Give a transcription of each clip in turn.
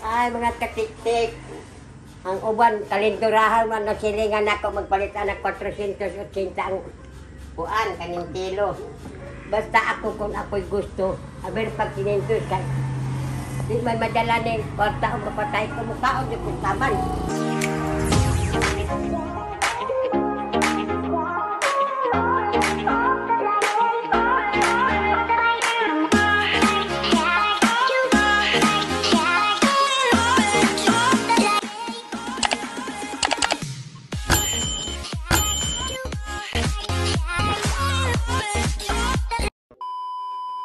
Ay, mga katiktik. Ang uban, kalinturahan man na silingan ako magpalit anak 480 ang kuan, kaning kilo. Basta ako kung ako'y gusto, aber pag 500, kay di man madala ni kwarta o mapatay ko mukhaon di kong taman.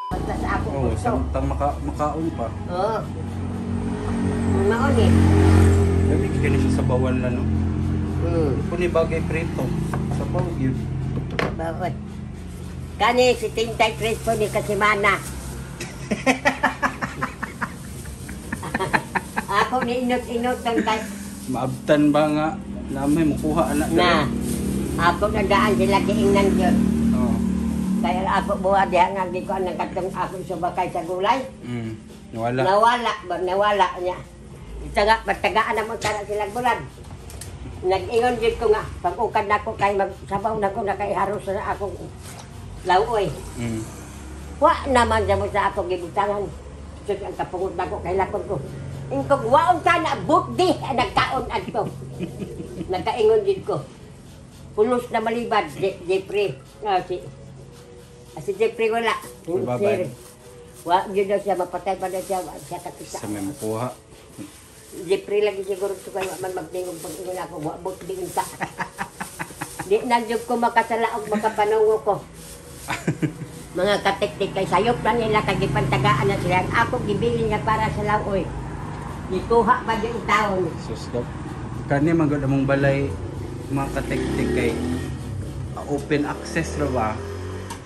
Basta sa ako Oo, gusto. samtang makaon pa. Oo. Maon eh. Dami kini siya sa bawan na, no? Hmm. Kung bagay prito, sa baw yun. Bakit? Kani si Tintay Crespo ni Kasimana. Ako ni inot-inot ang kay Maabtan ba nga namay mukuha anak na. Ako nagdaan sila giingnan yun. Oo. Kaya ako buha diha nga di ko ang katong ako subakay sa gulay. Nawala. Nawala ba nawala niya. Ita nga pagtagaan na mo tara sila bulan. Nag-ingon jud ko nga pag-ukad nako kay magsabaw nako na kay haros na akong lawoy. Wa naman dyan mo sa ako gibutangan. Sus, ang kapungot nako kay lakon ko. Ingkog waon ka na bukdi ang nagkaon adto. Nagkaingon jud ko. Pulos na malibad Jeffrey. Ah, si Jeffrey wala. Babay. Wa jud daw siya mapatay pa daw siya, wa siya kakita. Sa may mukuha. Jeffrey lagi siguro ko kay wa man magtingog pag ingon ako wa bukdi unta. Di na jud ko makasala og makapanungo ko. Mga katiktik kay sayop na nila kay gipantagaan na sila. Ang ako gibili niya para sa lawoy. Gikuha pa din taon. Sus daw. Kani man gud among balay mga katiktik kay open access ra ba?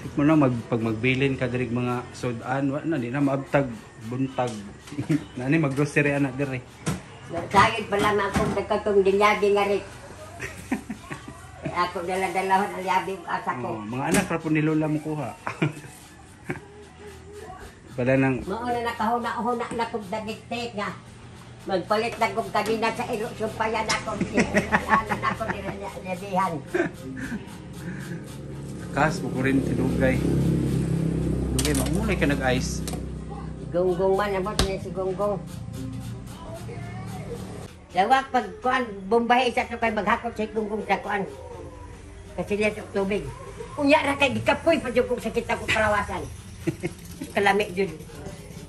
Sik mo na pag magbilin ka diri mga sudan wa na di na maabtag buntag. Nani maggrocery ana diri. Sagit pala man akong nagkatong dilyabi nga rin. Ako dala-dalahon ang liyabi asa ko. Oh, mga anak ra po ni Lola mo kuha. Pala nang Mao na nakahuna-huna na kong dagiktik nga. Magpalit na kong kanina sa ilo sumpayan ako. Ano na ako nilalihan. Kas mo ko rin tinugay. Dugay maumulay ka nag-ice. Gonggong man abot ni si Gonggong. Lawak pag kuan bombahe sa to kay maghakot sa Gonggong sa kuan. Kasi niya sa tubig. Unya ra kay gikapoy pa jud kong sakit ako kalawasan. Kalami jud.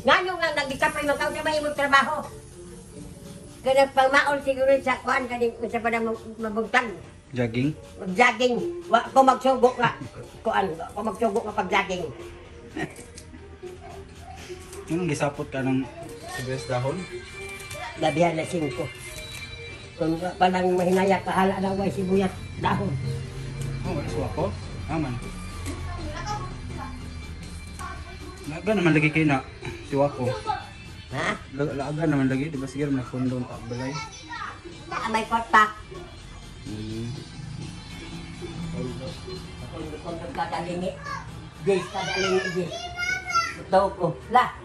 Ngano nga nagikapoy man kaon na imong trabaho. Kanang pangmaon siguro sa kuan kaning unsa pa nang mabugtag. Jogging? Mag-jogging. Wa ko magsugo nga. Kuan, wa ko magsugo nga pag-jogging. Anong gisapot ka ng sibuyas dahon? Labihan na 5. Kung palang mahinaya kahala na way sibuyas dahon. Oh, wala suwa ko? Aman. Laga naman lagi kayo na siwa ko. Ha? Laga naman lagi, di ba siguro may kondom pa balay? Na may kwarta. Kondom kada lingi. Jis kada lingi, jis. Ito ko. La.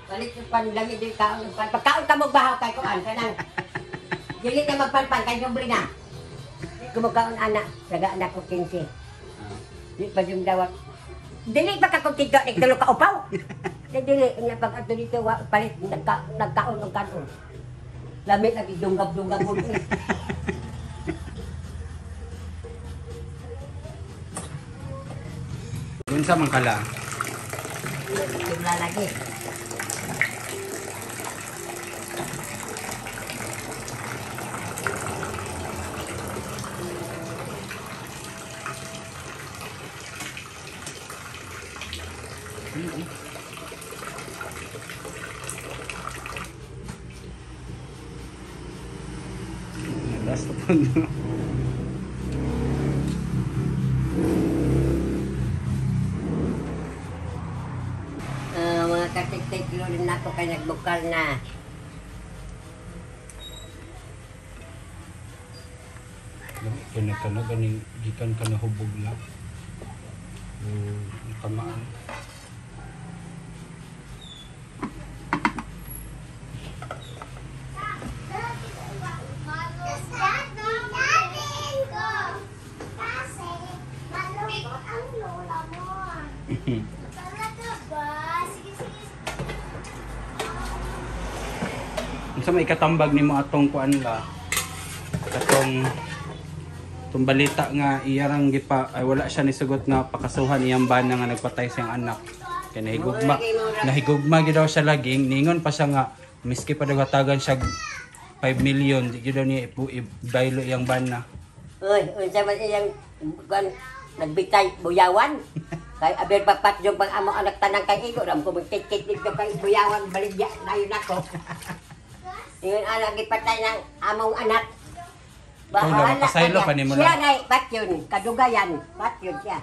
Palit yung panlami din kaon ng pan. Pagkaon ka magbahaw kay kuan kanang. Dili na magpanpan kay jubli na. Kumakaon ana, saga na ko 15. Di pa yung dawat. Dili ba ka kung tigdo nagtulo ka upaw? Di dili nga pag ato dito wa palit nagkaon og kanon. Lami lagi dunggab-dunggab ko. Unsa man kala? Tingla lagi. Last po no. Mga katik-tik rin ako kay nagbukal na. Lami kay nagkana ganing gikan ka na hubog na. O nakamaan. Talaga ba? Sige, sige. Unsa may katambag nimo atong kuan la? Katong tong balita nga iyarang gipa ay wala siya nisugot nga pakasuhan iyang bana nga nagpatay siyang anak. Kay nahigugma, nahigugma gyud daw siya laging ningon pa siya nga miski pa daw hatagan siya 5 million di gyud daw niya ibaylo iyang bana. Uy, unsa man iyang kuan nagbitay buyawan. Kay aber papat yung pang amo anak tanang kay igo ram ko magtiktik dito kay buyawan baligya dayon nako. Ingon anak gipatay ng among anak. Ikaw na, mapasaylo pa nimo Siya lang. ray patyon, kadugayan, patyon siya.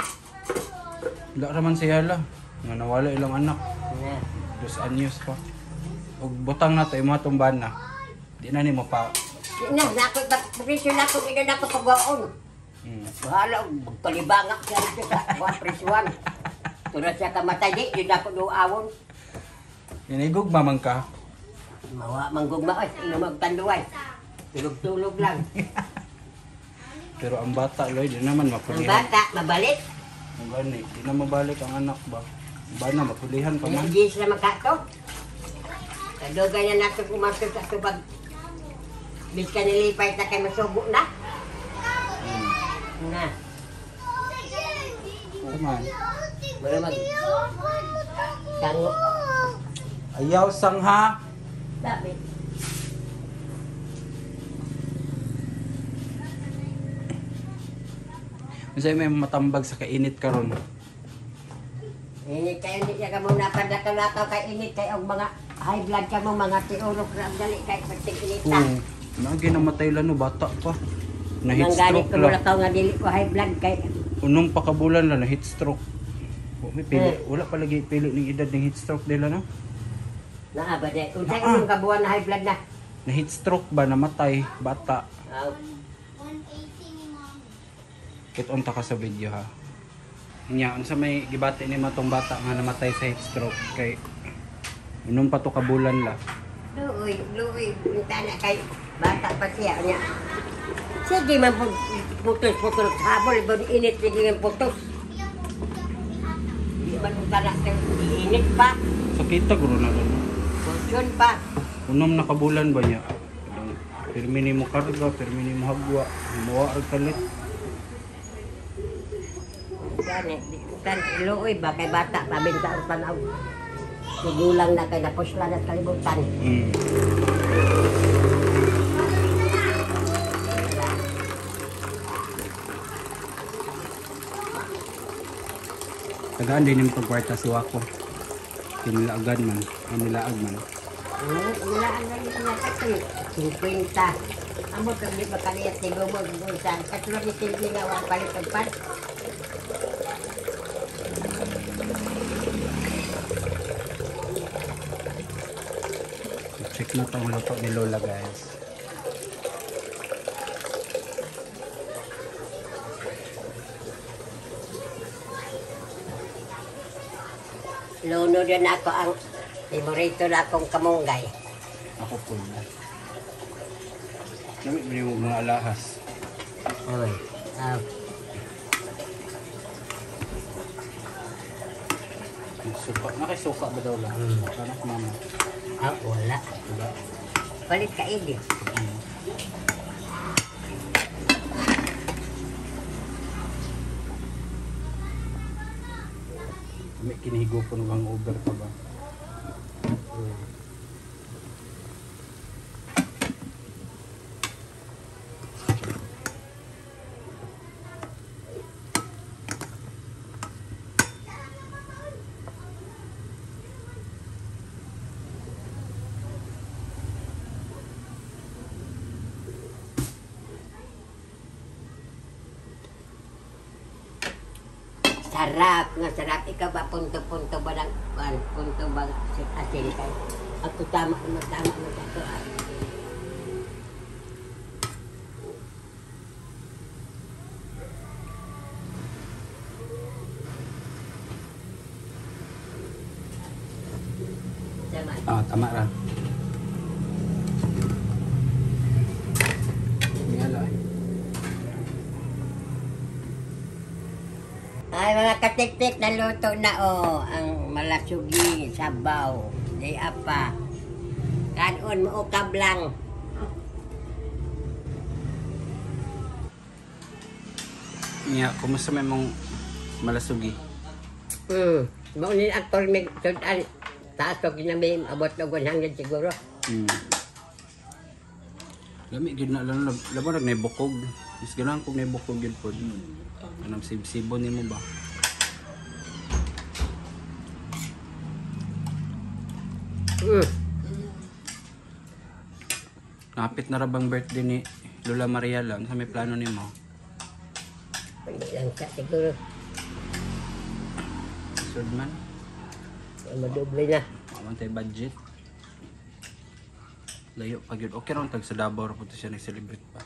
Wala ra man siya la. Nga nawala ilang anak. Na. 2 anyos pa. Og butang na to imo atong bana. Di na nimo pa. Di na, nako presyo nako ina nako pagwaon. Bahala og magkalibanga siya dito sa wa presyuan. Tura siya kamatay di, yun ako duawon. Inigugma man ka. Mawa manggugma oy, ino magtanduay. Tulog-tulog lang. Pero ang bata, Lloyd, di naman Ang mapulihan. bata, mabalik. Ang gani, di na mabalik ang anak ba? Ba na, mapulihan pa man. Hindi sila magkato. Kadugay na nato pumasok sa tubag. Biskan nilipay na kay masugo na. Na. Come on. Mura mag... Tango. Ayaw sangha. Dami. Unsa may matambag sa kainit karon? Init kayo, hindi ka muna padlakaw-lakaw kay init kayo og mga high blood ka mo, mga tiurok na ang dali kay pagtig-inita. Oo. Naagi namatay lang no, bata pa. Na heat Nangganit stroke ko lang. mula nga dili ko high blood kay Unong pakabulan lang na heat stroke. Wa may pili, wala pa lagi pili ning edad ng heat stroke nila no. naa ba di? Unsa imong kabuan na high blood na? Na heat stroke ba namatay bata? Aw. 180 ni Mommy. Kit-unta ka sa video ha. Nya unsa may gibati ni matong bata nga namatay sa heat stroke kay unom pa to kabulan la. Luoy, luoy, unta na kay bata pa siya nya. Sige man pud putos-putos habol bon init sige man putos. Di man unta na kay init pa, Sakita guro na ron. portion pa. Unom na kabulan ba niya? Pirmi ni mo karga, pirmi ni mo hagwa, muwa og kalit. Gani, kan luoy ba kay bata pa binta ang tanaw. Tigulang na kay napusla na kalibutan. Tagaan din yung pagkwarta si Wako. Kinilaagan man, ay nilaag man. Wala ang galing niya kasi 50. Amo kag di ba kaniyat ni Gumog sa katulad ni Silvi nga wa palit og pan. Check na tong luto ni Lola, guys. Luno din ako ang favorito na akong kamunggay. Ako po na. Namit mo yung mga alahas. Oy. Ah, Suka. Nakisuka ba daw lang? Anak mama. Ah, wala. Wala. Palit ka ili. May kinihigupon ng hangover pa ba? Sarap nga sarap. Ikaw ba punto-punto ba ng kuan, punto ba asin kay? Ako tama mo tama mo sa to. Ah. Tama. Ah, tama ra. May ala eh. Ay, Ay, mga katiktik, naluto na oh ang malasugi, sabaw, di apa. Kanon mo ukab lang. Nya, kumusta may mong malasugi? Mao ni ang tormig sudan. Taas og ginami abot og 100 siguro. Lami gyud na lalo labo nag bukog. Mas ganahan kog bukog gyud pod. Anong sibsibon nimo ba? Napit na ra bang birthday ni Lola Maria lang sa may plano nimo? Hindi lang siya siguro. Sud man. Madoble na. Wa man tay budget. Layo pa gyud. Okay ra tag sa Davao ra pud siya nag-celebrate pa.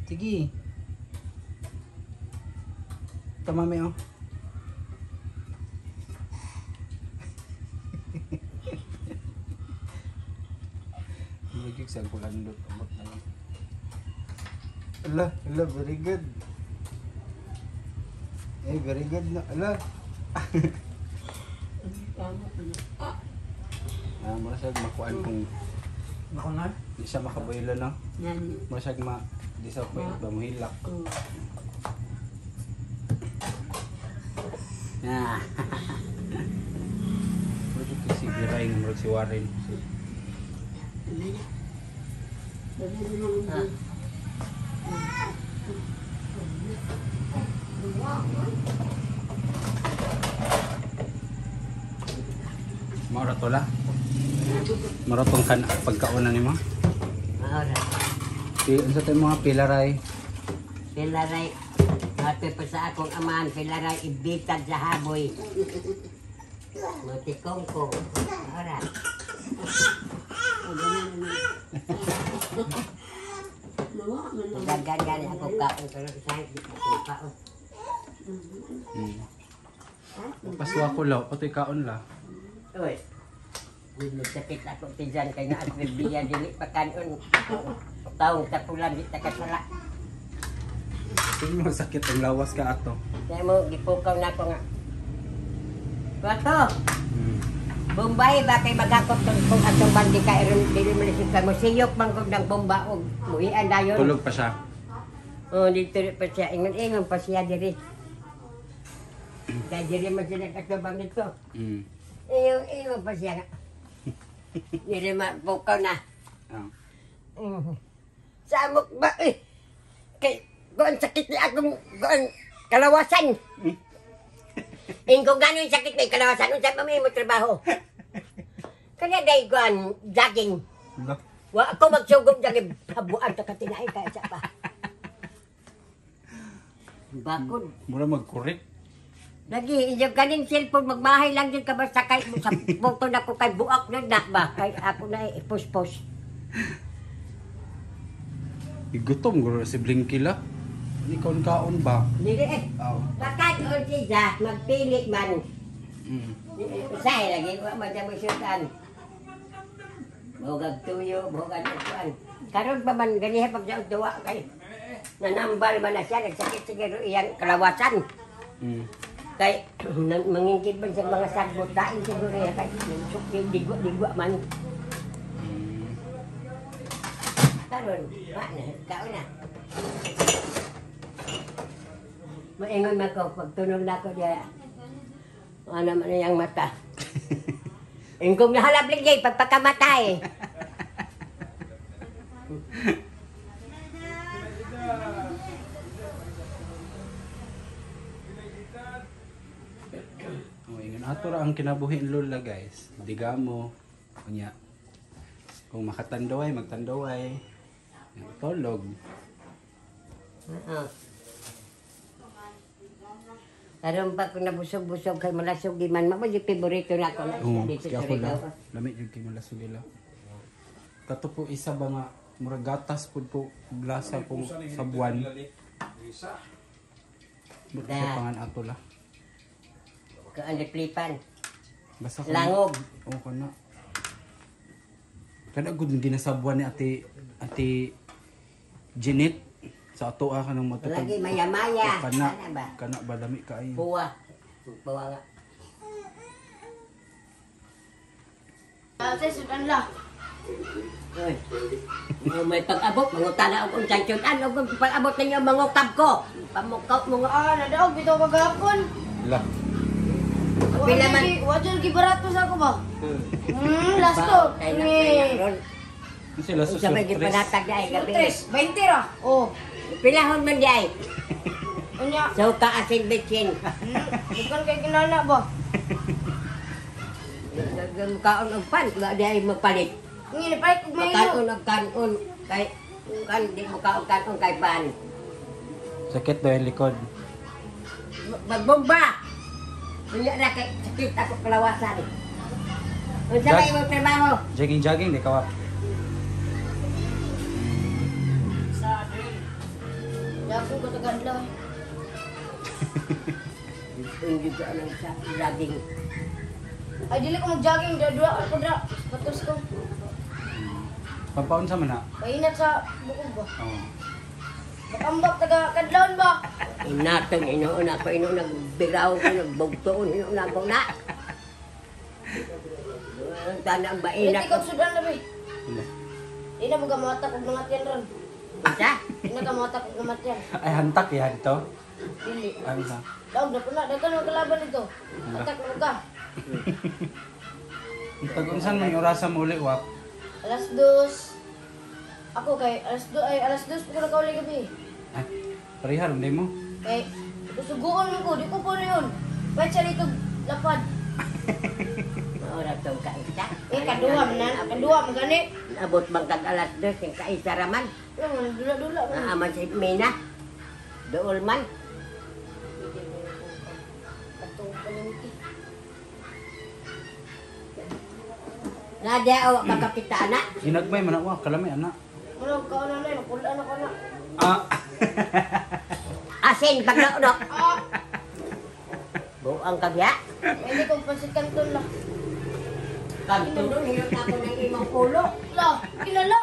Sige. Tama mi oh. Lagi sa kulandot amot na lang. Ala, ala, very good. Eh, very good na. Ala. Ah, mura siya makuan kung Bako na? di siya makabuelo, no? Yan. Mura siya ma di sa pwede ba mohilak. Ah. Mura jud kay si Biray, mura si Warren. Mora to la. Mora tong kan pagkauna nimo. Maura. Pi unsa tay mga pilaray? Pilaray. Ate pa sa akong amahan, pilaray ibitag sa haboy. Matikong ko. Maura. Dagan gani ako kaon pero sa di ko kaon. Paswa ko la, patoy kaon la. Oy. Di sakit ako tiyan kay na ako biya dili pa kanon. Taong tapulan di ta kasala. Sige mo sakit ang lawas ka ato. Kaya mo gipukaw na ako nga. Wato. Bombay ba kay maghakot tong kung atong bandi ka iron dili man isip ka mo siyok man gud ng bomba og muhian dayon. Tulog pa siya. Oh, dito pa siya ingon-ingon pa siya diri. Kay diri man siya nag-atubang dito. Ingon-ingon pa siya nga. Dili mapukaw na. Ah. Samok ba eh. Kay goon sakit ni akong goon kalawasan. Ingko ganon sakit may kalawasan unsa pa may mo trabaho. Kanya day goon jogging. Ala. Wa ako magsugom jogging habuan ta katinai kay sa pa. Bakod. Mura mag-correct. Lagi iyo ganing cellphone magmahay lang jud ka basta kay sa buto na ko kay buak na na ba kay ako na ipuspos. Igutom guro si Blinky la. Ni kaon kaon ba? Dili eh. Aw. Bakat on siya magpili man. Usahay lagi wa man siya mosutan. Bugag tuyo, bugag upuan. Karon pa man ganiha pag daot duwa kay nanambal man na siya nagsakit siguro iyang kalawasan. Kay mangingkit man sa mga sagbot dain siguro iya kay sukli digwa-digwa man. Karon, wa na, kaon na. Maingon man ko, pagtunog na ako diya, ano man iyang mata. Ingkong nahalab lagi, pagpakamatay. Oh, ingon ato ra ang kinabuhi ni Lola guys. Digamo. Unya. Kung makatandaway, magtandaway. Tulog. Oo. Karon pa kung nabusog-busog kay malasog di man mao yung favorito na ako na Oo, dito kaya sa ako la. Rigao. Lami jud kay malasog ila. Kato po isa ba nga murag gatas pud po glasa kung sa buwan. Murag siya Da. pangan ato la. Kaan liplipan. Basta ko. Langog. Oo ko na. Kada gud ginasabwan ni Ate Ate Jeanette sa ato ah kanang matutog. Lagi maya-maya. Kana Kana ba? Kana ba lami kaayo. Puwa. Puwa nga. Sa sudan la. Uy. Oh, may pag-abot, mangutana og unsang tiyutan, og pag-abot ninyo mangukab ko. Pamukaw mo nga. Ah, nadaog bitaw kagahapon. La. Pila man. Wa jud gibarato sa ako ba? Last to. Kay na kay ron. Ano sila sa Unsa may surprise? gipanatag di ay gabi. Tres, 20 ra. Oh. Pilahon man di ay. Unya, So ka asin bitsin. Bukan kay kinana ba? Kaon og pan, wa di ay magpalit. Ngini palit og mayo. Makaon og kanon kay kan di mo kaon kanon kay pan. Sakit daw yung likod. Magbomba. Unya na kay sakit ako kalawasan. Unsa may imong trabaho? Jogging jogging di ka wa. Dako ko tagadlaw. Hindi ko alam sa laging. Ay dili ko mag-jogging, dua ako dra. Patos ko. Pampaon sa man ha. Painat sa bukog ba? Oo. Bakambak taga kadlawon ba? Inatong inuuna ko inuuna biraw ko nagbugtoon inuuna ko na. Tanang bainat. Dili ko sudan na ba? Ila. Di na mo gamata kog namatyan ron. Unsa? Di na gamata kog namatyan. Ay hantak ya dito. Dili. Ano sa? Daog na puna, daghan ang kalaban nito. Atak na ka. Tag unsan may orasa mo uli wa? 2:00. Ako kay 2:00 ay 2:00 pa ko nakauli gabi. Ay, parehar hindi mo. Kay suguon mo ko, di ko po na yun. Pwede siya dito lapad. Ora tong kaisa. Eh, kaduha man na, kaduha man gani. Abot bang kag 2:00 yung kaisa raman. Wala man, dula-dula man. Naaman si Mina. Dool man. Katong palengke. Nadia o makakita na. Ginagmay man na wa kalami ana. Wala, kaon na na, nakulaan ako na. Ah, Asin paglaunok. Ah, Buang kagya. pwede kong pansit kanton lang. Pagtulong hilot ako ng imong ulo. La, kilala.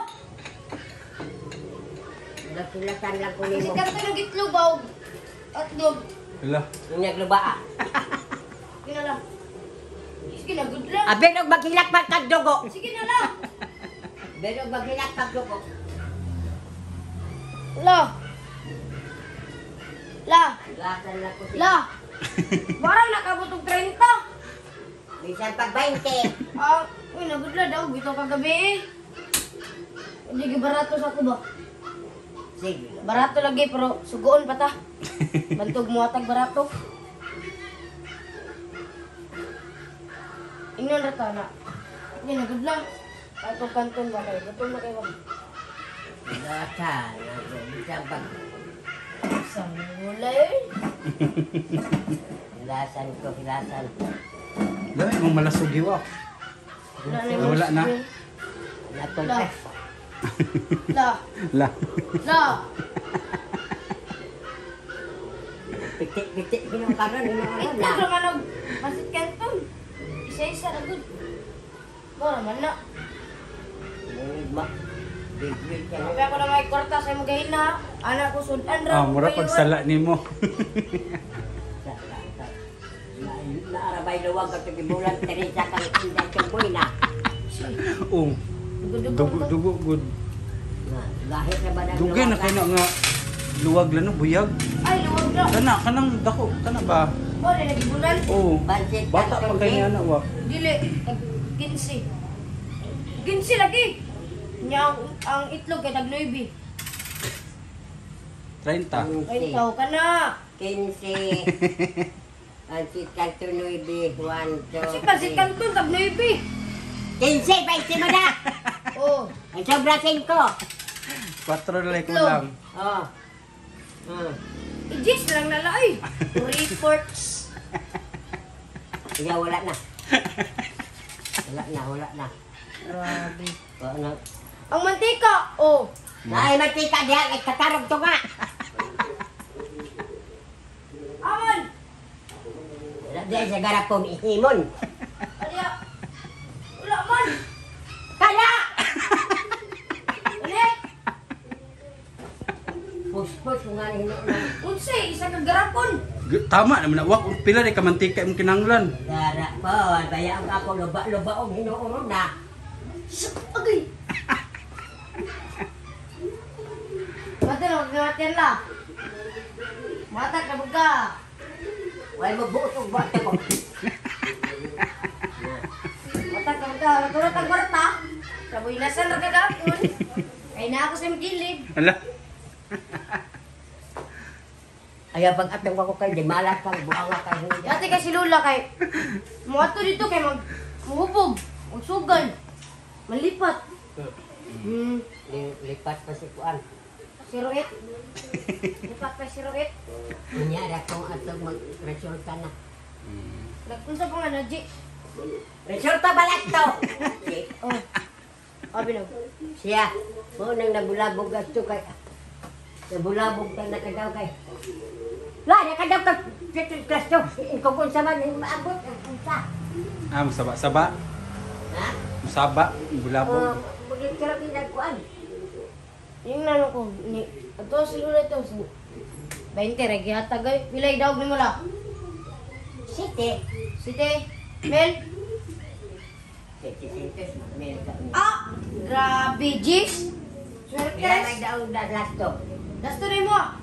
Nagsilatan lang ko Pansit nimo. kanton ng itlog ba? Atdog. ila. Naglubaa. Kilala. Sige na, good luck. Abi og maghilak pagkadugo. Sige na lang. Abi og maghilak pagdugo. La. La. Lasan lang ko si La. Parang nakabot og 30. Bisan pag 20. Ah, uy, nagudla daw. Bitaw kagabi eh. Hindi, barato sa ako ba? Sige. Barato lagi, pero sugoon pa ta. Bantog mo atag barato. Ingnon ra ta na. Hindi, nagudla. Kahit kung kanton ba kayo? Gutom na kayo ba? Lasan lang ko bisan pag Sa gulay. Lasan ko lasan. Dami mong malasugi wa. Wala na. Wala na. Natong La. La. La. La. Piti-piti hinong karon hinong Ito na. naman og pasit kanton. Isa-isa ra gud. Mora man na. Ma. Big big ka na. Sabi ako na may kwarta sa imong gahina. Anak ko sudan ra. Ah, mura pagsala nimo. Naarabay luwag ka bulan Teresa kang inday tumboy na. Oh, Dugo-dugo dugo to. dugo good. Gahit na ba ng Dugay na luwag, kay na nga luwag lang no buyag. Ay, luwag ra. Kana kanang dako kana ba? Wala lagi bulan. Oh. Pansit Bata pa kay niya na wa. Dili tag 15. 15 lagi. Nya ang itlog kay tag 9. 30. Ay, tao ka na. 15. Pansit kanto 9, 1, 2, Kasi pansit kanton tag 9. 15, 20 mo na! Oh, Ang sobra 5. 4 na lang kulang. Oh. I-gis lang nala ay. 3/4. Iya, wala na. Wala na, wala na. Grabe. Wala na. Ang mantika, oh. Ay, mantika diyan, ay katarog to nga. Aman. Wala diyan sa garapon, ihimon. Alya. Wala man. Kaya! Tama naman na. Wak, pila di ka mantika imong kinahanglan. Dara po, bayaan ako luba-luba og hinuuron na. Agay! Mata na, magkamatin la. Mata ka buka. Way magbuot og buhat ko. Mata ka buka. Matulot ang kwarta. Saboy nasan ra kagapon. Ay na ako sa imong kilid. Ala. Ayaw pag atong ako kay di malas pang buanga kay. Dati kay si Lula kay muadto dito kay mag muhubog, magsugal. Malipat. Lipat pa si kuan. 08. Lipat pa 08. Unya ra kong atong mag-resulta na. Nagkunsa pa nga na G. Resulta balak to. Oh. Abi na. Siya, mo nang nabulabog ato kay nabulabog ta nakadaw kay. La, nakadaw ka class to. Kung unsa man maabot ang unsa. Ah, musaba-saba. Ha? Musaba, bulabog. Oh, magkira ginag kuan. Yung nano ko ni ato si Lula ito si 20 ra gihatag ay. Pilay daog nimo la. Site. Site. Mel. Site site Amerika. Ah, grabe Gis. Pila may Suerte. daog na last to. Dasto rin mo.